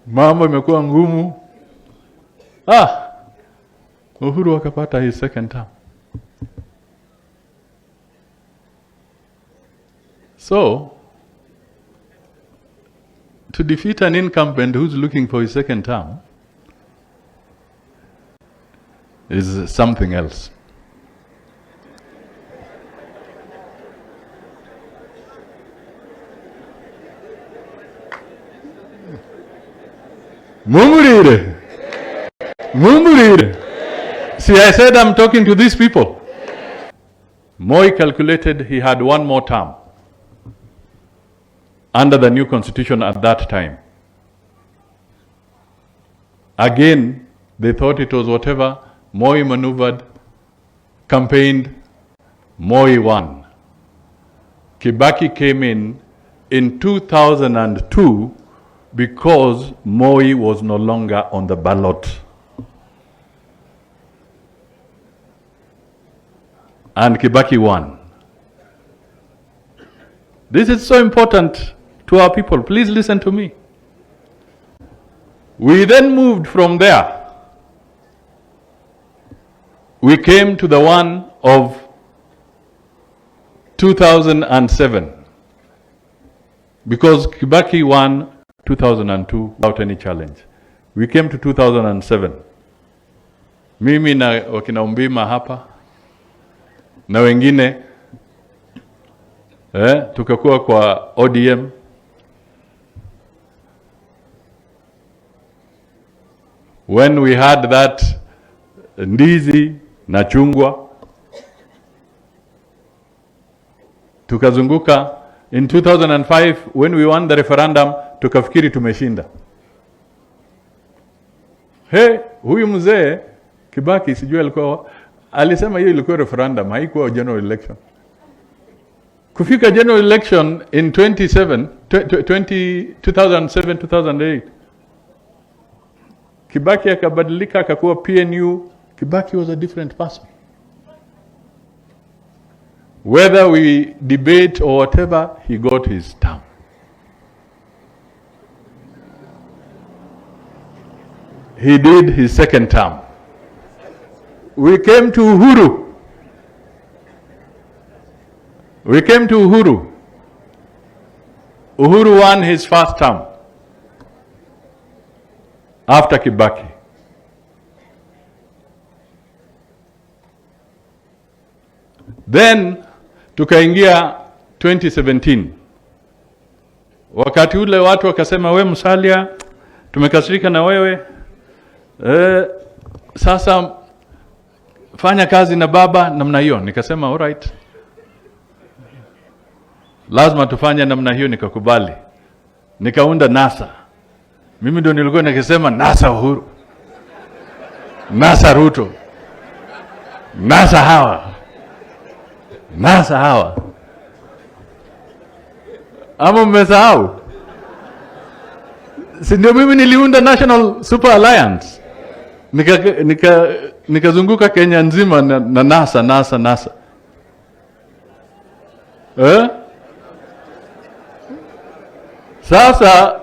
Mambo imekuwa ngumu. Ah, Uhuru akapata his second term. So, to defeat an incumbent who's looking for his second term is something else. Mumurire. Mumurire. See, I said I'm talking to these people. Moi calculated he had one more term under the new constitution at that time. Again, they thought it was whatever. Moi maneuvered, campaigned, Moi won. Kibaki came in 2002 because Moi was no longer on the ballot. And Kibaki won. This is so important to our people. Please listen to me. We then moved from there. We came to the one of 2007 because Kibaki won 2002 without any challenge. We came to 2007. Mimi na wakina Umbima hapa na wengine tukakuwa kwa ODM. When we had that ndizi na chungwa, tukazunguka. In 2005 when we won the referendum, tukafikiri tumeshinda. He, huyu mzee Kibaki sijui alikuwa alisema hiyo ilikuwa referendum, haikuwa general election. Kufika general election in 27 20, 2007 2008, Kibaki akabadilika akakuwa PNU. Kibaki was a different person. Whether we debate or whatever, he got his term. He did his second term. We came to Uhuru. We came to Uhuru. Uhuru won his first term after Kibaki. Then tukaingia 2017. Wakati ule watu wakasema, we Musalia, tumekasirika na wewe sasa fanya kazi na baba namna hiyo. Nikasema all right, lazima tufanye namna hiyo. Nikakubali, nikaunda NASA. Mimi ndio nilikuwa nikisema NASA Uhuru, NASA Ruto, NASA hawa, NASA hawa. Ama mmesahau? Si ndio mimi niliunda National Super Alliance, nikazunguka Kenya nzima na NASA NASA NASA, eh? Sasa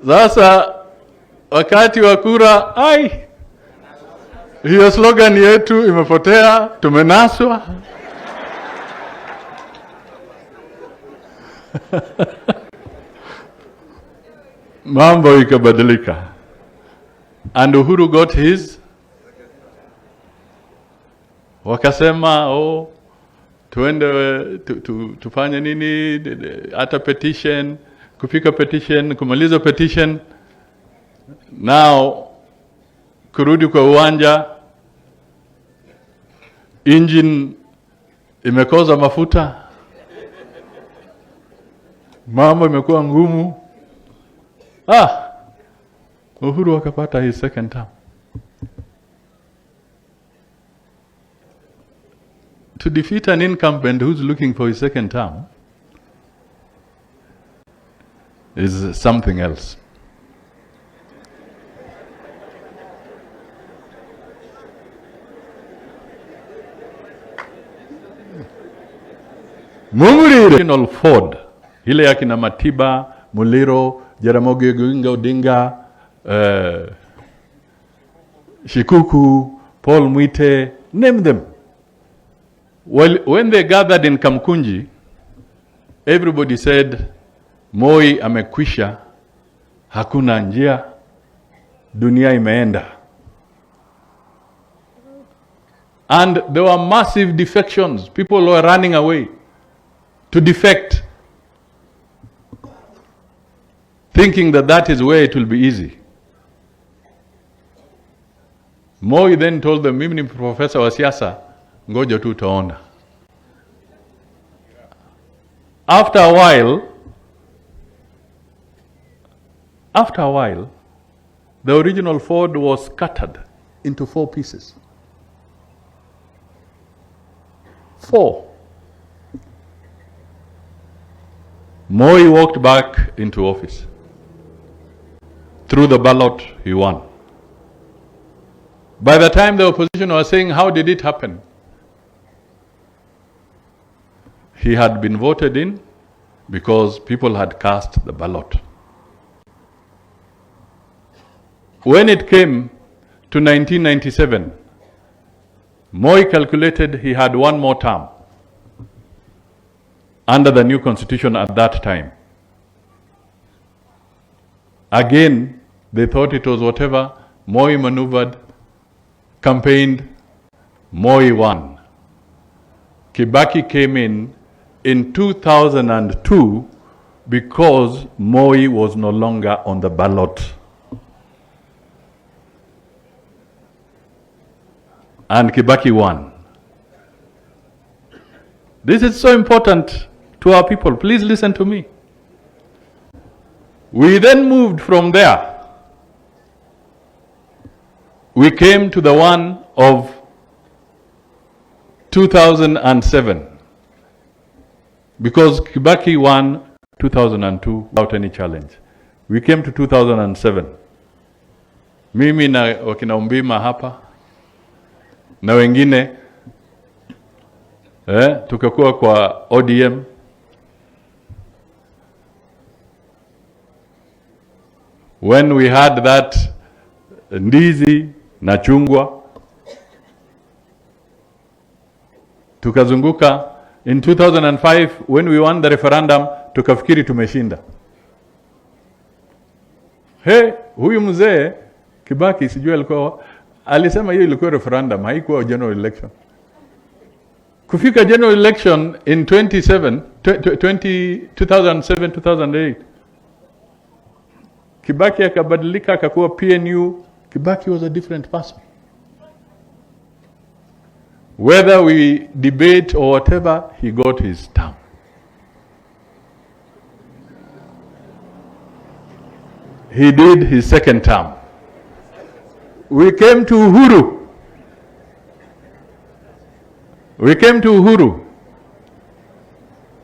sasa wakati wa kura, ai, hiyo slogan yetu imepotea, tumenaswa. Mambo ikabadilika. And Uhuru got his. Wakasema, oh, tuende tufanye nini, hata petition, kufika petition, kumaliza petition, now kurudi kwa uwanja, engine imekosa mafuta, mambo imekuwa ngumu. Ah, Uhuru akapata his second term. To defeat an incumbent who's looking for his second term is something else. Mumurire Ford ile ya kina Matiba, Muliro, Jaramogi Oginga Odinga, Shikuku, Paul Mwite, name them. Well, when they gathered in Kamkunji, everybody said, Moi amekwisha, hakuna njia, dunia imeenda. And there were massive defections. People were running away to defect, thinking that that is where it will be easy. Moi then told them, mimi ni professor wa siasa, ngoja tu utaona. After a while, the original Ford was scattered into four pieces. Four. Moi walked back into office. Through the ballot, he won. By the time the opposition was saying, how did it happen? He had been voted in because people had cast the ballot. When it came to 1997, Moi calculated he had one more term under the new constitution at that time. Again, they thought it was whatever. Moi maneuvered, campaigned, Moi won. Kibaki came in 2002 because Moi was no longer on the ballot. And Kibaki won. This is so important to our people. Please listen to me. We then moved from there. We came to the one of 2007 because Kibaki won 2002 without any challenge. We came to 2007. Mimi na wakina Umbima hapa na wengine, tukakuwa kwa ODM. When we had that ndizi na chungwa, tukazunguka. In 2005, when we won the referendum, tukafikiri tumeshinda. He, huyu mzee Kibaki, sijui alikuwa, alisema hiyo ilikuwa referendum, haikuwa general election. Kufika general election in 27 20, 2007 2008, Kibaki akabadilika, akakuwa PNU. Kibaki was a different person. Whether we debate or whatever, he got his term. He did his second term. We came to Uhuru. We came to Uhuru.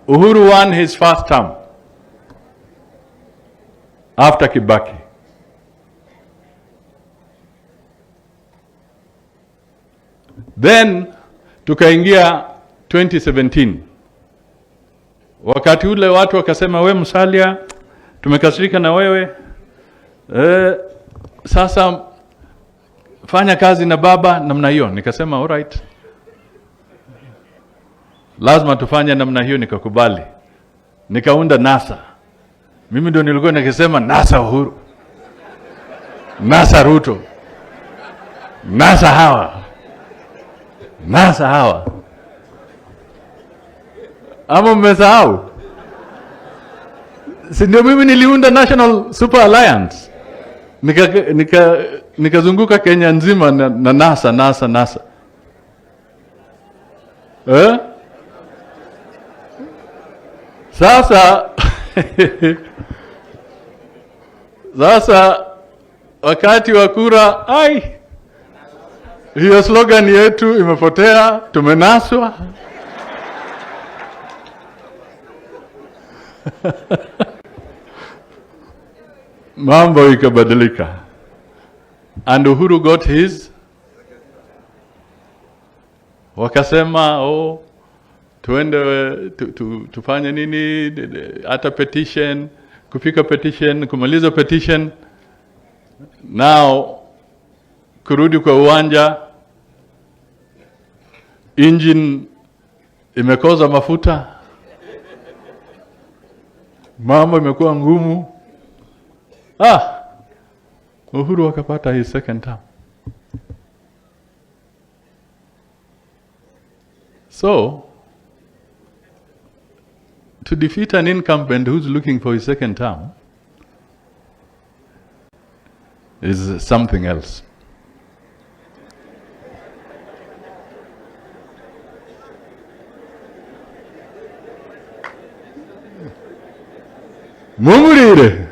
Uhuru won his first term after Kibaki. Then tukaingia 2017. Wakati ule watu wakasema, we Musalia, tumekasirika na wewe. Sasa fanya kazi na baba namna hiyo. Nikasema all right. Lazima tufanye namna hiyo, nikakubali. Nikaunda NASA. Mimi ndio nilikuwa nikisema NASA Uhuru, NASA Ruto, NASA hawa, NASA hawa. Ama mmesahau? Si ndio mimi niliunda National Super Alliance. Nikazunguka Kenya nzima na NASA, NASA, NASA. Eh? Sasa wakati wa kura, ai, hiyo slogan yetu imepotea, tumenaswa. Mambo ikabadilika. And Uhuru got his. Wakasema, oh, tuende tufanye nini, hata petition Kufika petition, kumaliza petition, now kurudi kwa uwanja, engine imekosa mafuta, mambo imekuwa ngumu. Ah, Uhuru akapata his second term. So, to defeat an incumbent who's looking for his second term is something else. Mumurire.